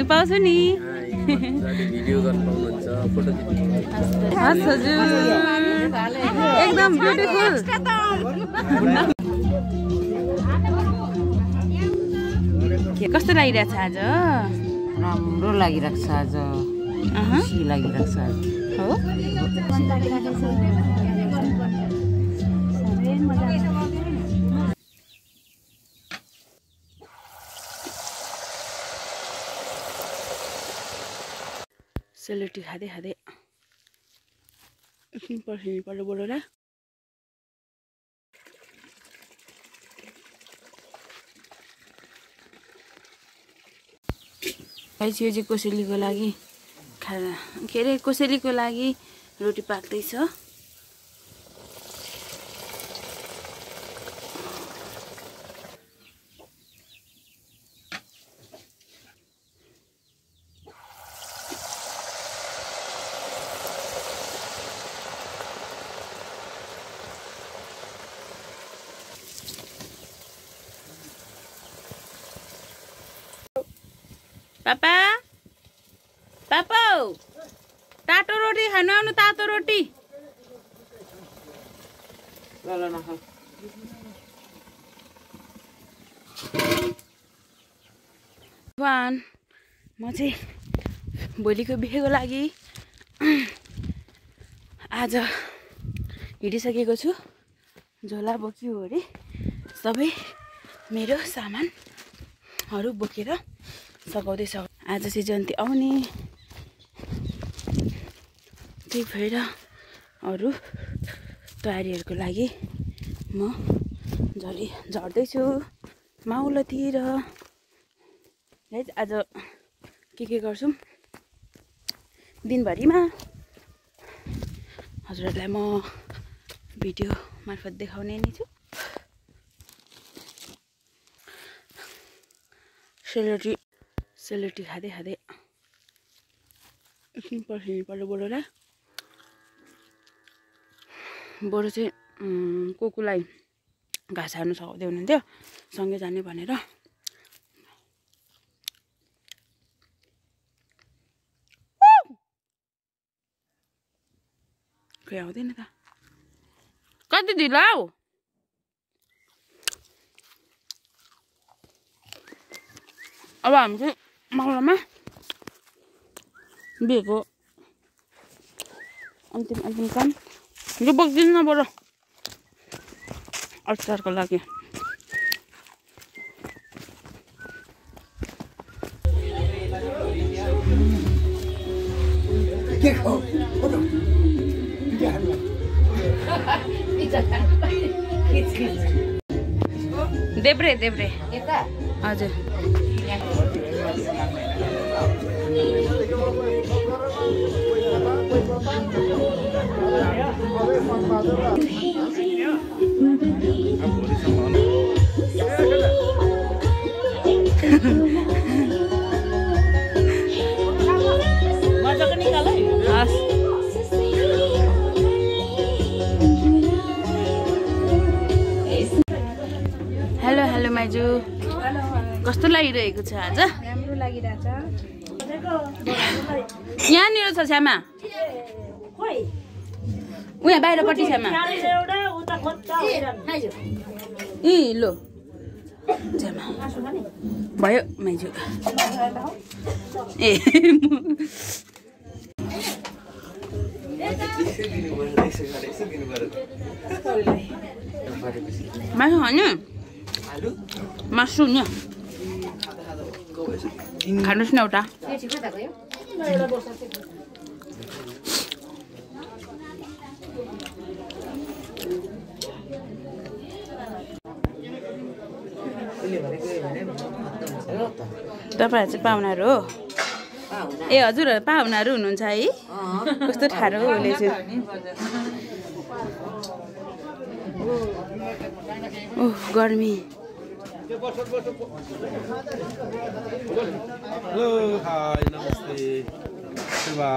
पाउँछु नि भिडियो गर्न पाउनुहुन्छ फोटो खिच्नु हस् हजुर एकदम ब्युटिफुल कस्तो लागिरहेछ आज राम्रो लागिरहेको छ आज खुसी लागिरहेको छ हो सेलरोटी खाँदै खाँदै एकछिन पर्खिनु पर्यो बोलेर यो चाहिँ कोसेलीको लागि खाना के अरे कोसेलीको लागि रोटी पाक्दैछ पापा पापा तातो रोटी खानु आउनु तातो रोटी भगवान म चाहिँ भोलिको बिहेको लागि आज हिँडिसकेको छु झोला बोक्यो अरे सबै मेरो सामानहरू बोकेर सघाउँदैछ आज चाहिँ जयन्ती आउने त्यही भएर अरू तयारीहरूको लागि म झर्दैछु माउलोतिर है आज के गर्छौँ दिनभरिमा हजुरहरूलाई म भिडियो मार्फत देखाउने नै छु सेलरोटी खाँदै खाँदै एकछिन पर्खिनु पर्यो बोलेर बरु चाहिँ कुकुरलाई घाँस हाल्नु सघाउँदै हुनुहुन्थ्यो सँगै जाने भनेर खोइ आउँदैन त कति ढिलो हौ अब हामी चाहिँ माउलामा बिहेको अन्तिम काम यो बोक्दिनु न बरु अचारको लागि देब्रे देब्रे हजुर मजाको निकाल है हस् हेलो हेलो माइजू कस्तो लागिरहेको छ आज राम्रो लागिरहेछ यहाँनिर छ श्यामा उहाँ बाहिरपट्टि श्यामा ए लो श्यामा भयो माइजू ए मासु खाने मासु नि खानुहोस् न एउटा तपाईँहरू चाहिँ पाहुनाहरू हो ए हजुर पाहुनाहरू हुनुहुन्छ है कस्तो ठाडो हुने चाहिँ ओह गर्मी हेलो हाय नमस्ते सेवा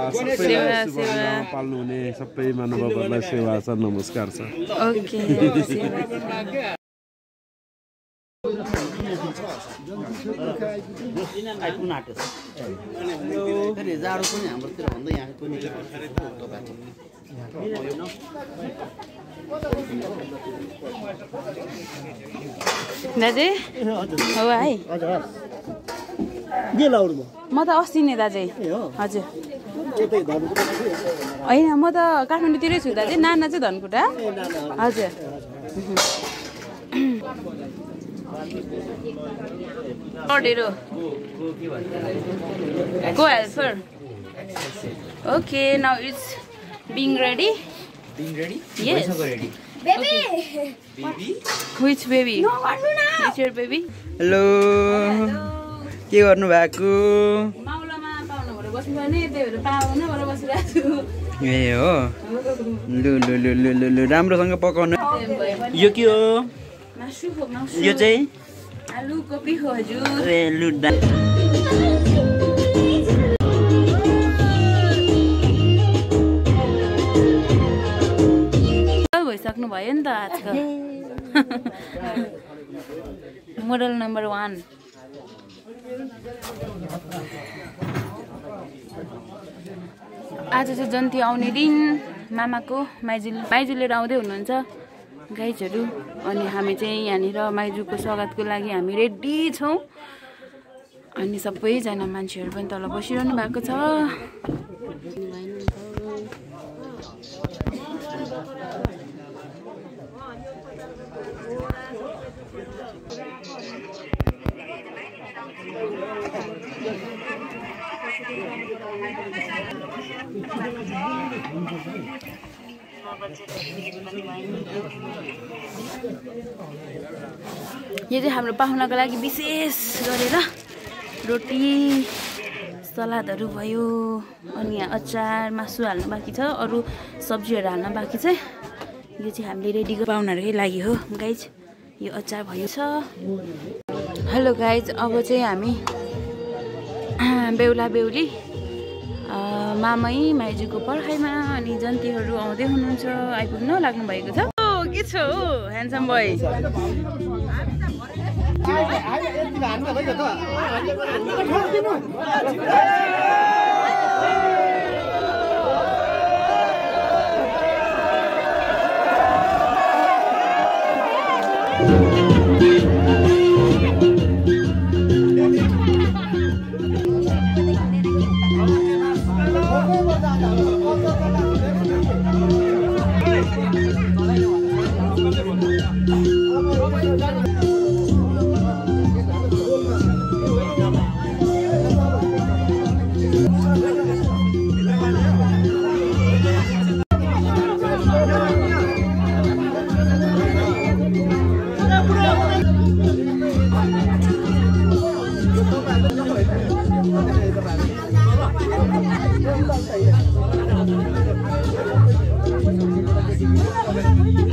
पाल्नु हुने सबै महानुभावहरूलाई सेवा छ नमस्कार छ ओके जाडो पनि हाम्रोतिर भन्दा यहाँ पनि दाजु हो है के लाउनु म त अस्ति नै दाजु हजुर होइन म त काठमाडौँतिरै छु दाजु नाना चाहिँ धनकुटा हजुर order. Go helper. Okay, now it's being ready. Being ready? Yes. Ready? Baby. Okay. Baby? Which baby? No, Which your baby? Hello. के गर्नु भएको? माउलामा पाउनु भरे बस्नु पर्ने त्यही भएर पाउन भएर बसिरहेको छु। ए हो। लु लु लु लु लु लु राम्रोसँग पकाउनु। यो के हो? मासु हो मासु। यो चाहिँ आलु कोपी हो हजुर। ए लु भइसक्नु भयो नि त आजकल। Model number 1। आज चाहिँ जन्ती आउने दिन मामाको माइजू लिएर आउँदै हुनुहुन्छ गाइजहरू अनि हामी चाहिँ यहाँनिर माइजूको स्वागतको लागि हामी रेडी छौँ अनि सबैजना मान्छेहरू पनि तल बसिरहनु भएको छ। यो चाहिँ हाम्रो पाहुनाको लागि विशेष गरेर रोटी सलादहरू भयो अनि यहाँ अचार मासु हाल्नु बाँकी छ अरू सब्जीहरू हाल्न बाँकी छ। यो चाहिँ हामीले रेडी पाहुनाहरूकै लागि हो गाइज। यो अचार भयो छ। हेलो गाइज अब चाहिँ हामी बेहुला बेहुली मामै माइजूको पर्खाइमा अनि जन्तीहरू आउँदै हुनुहुन्छ आइपुग्न लाग्नु भएको छ। के छ हो handsome boy?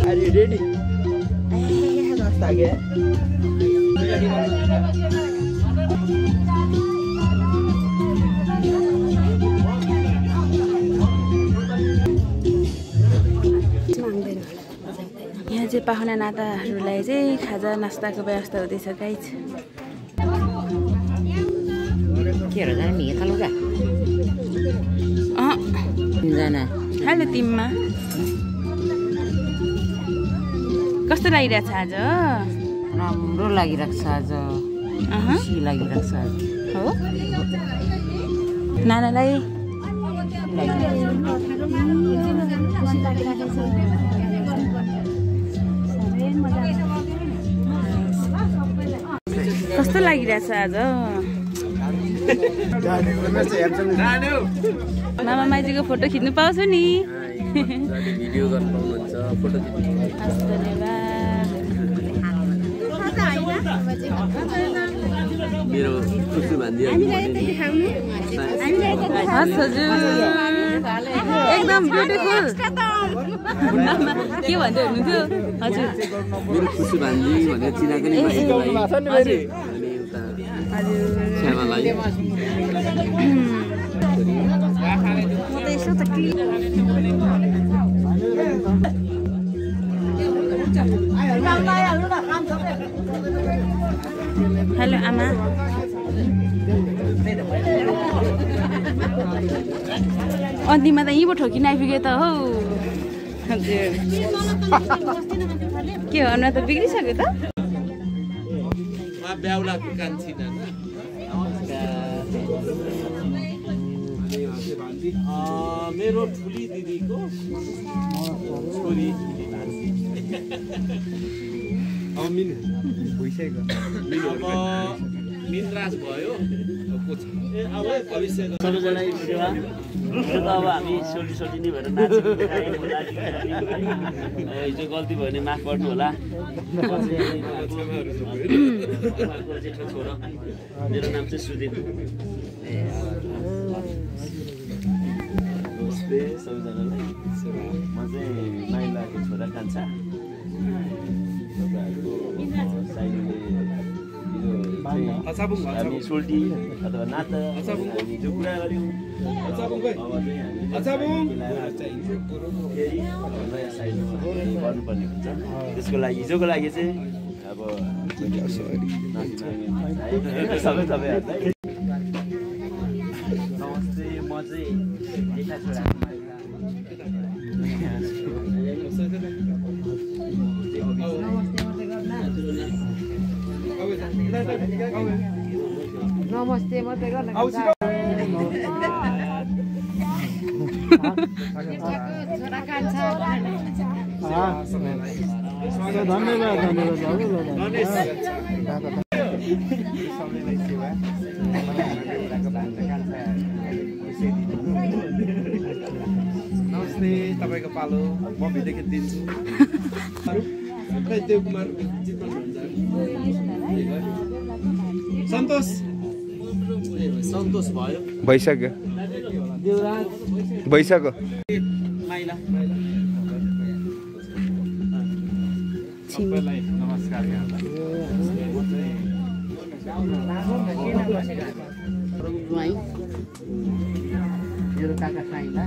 Are you ready? यहाँ चाहिँ पाहुना नाताहरूलाई चाहिँ खाजा नास्ताको व्यवस्था हुँदैछ गाइज। हेलो टिममा कस्तो लागिरहेछ आज? राम्रो लागिरहेको छ आज। खुसी लागिरहेको छ आज। हो नानालाई कस्तो लागिरहेछ आज? मामा माइजूको फोटो खिच्नु पाउँछु नि। भिडियो गर्न पाउनुहुन्छ फोटो खिच्नु। मेरो खुसी भान्जी एकदम ब्युटिफुल। के भन्दै हुनुहुन्थ्यो? हजुर मेरो खुसी भान्जी भनेर चिनाएको नि श्यामालाई। हेलो आमा अन्तिममा त यहीँबाट ठोकिन आइपुग्यो त हौ हजुर के हो अनुहार त बिग्रिसक्यो त मेरो ठुली दिदीको छोरी मिनराज भयो सबैजना सेवा त अब हामी सोल्टी सोल्टी नै भएर नाच्नु हिजो गल्ती भयो भने माफ गर्नु होला छोरो मेरो नाम चाहिँ सुदीप नमस्ते सबैजनालाई म चाहिँ माइलाको छोरा कान्छा हामी सोल्टी अथवा नाता हामी जो कुरा गऱ्यौँ फेरि नयाँ साइडमा गर्नुपर्ने हुन्छ त्यसको लागि हिजोको लागि चाहिँ अब सबै तपाईँहरूलाई नमस्ते म चाहिँ जेठा छोरा नमस्ते मात्रै गर्न छोरा कान्छा नमस्ते तपाईँको पालो म भिडियो दिन्छु देव कुमार सन्तोष भयो भइसक्यो भइसक्यो माइला सबैलाई नमस्कार मेरो काका साइला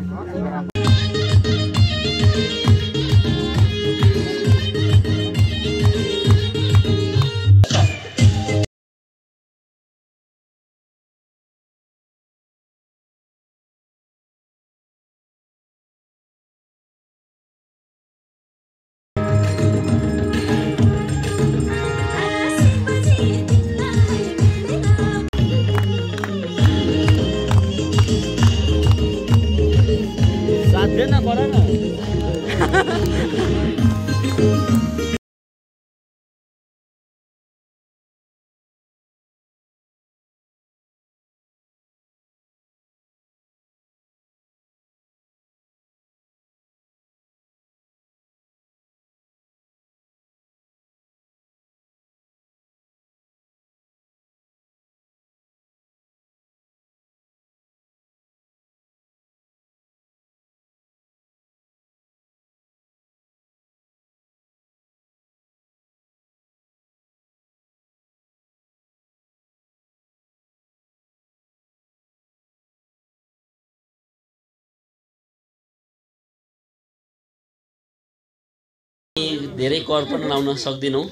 साध्य न गर न धेरै कर पनि लाउन सक्दिनौँ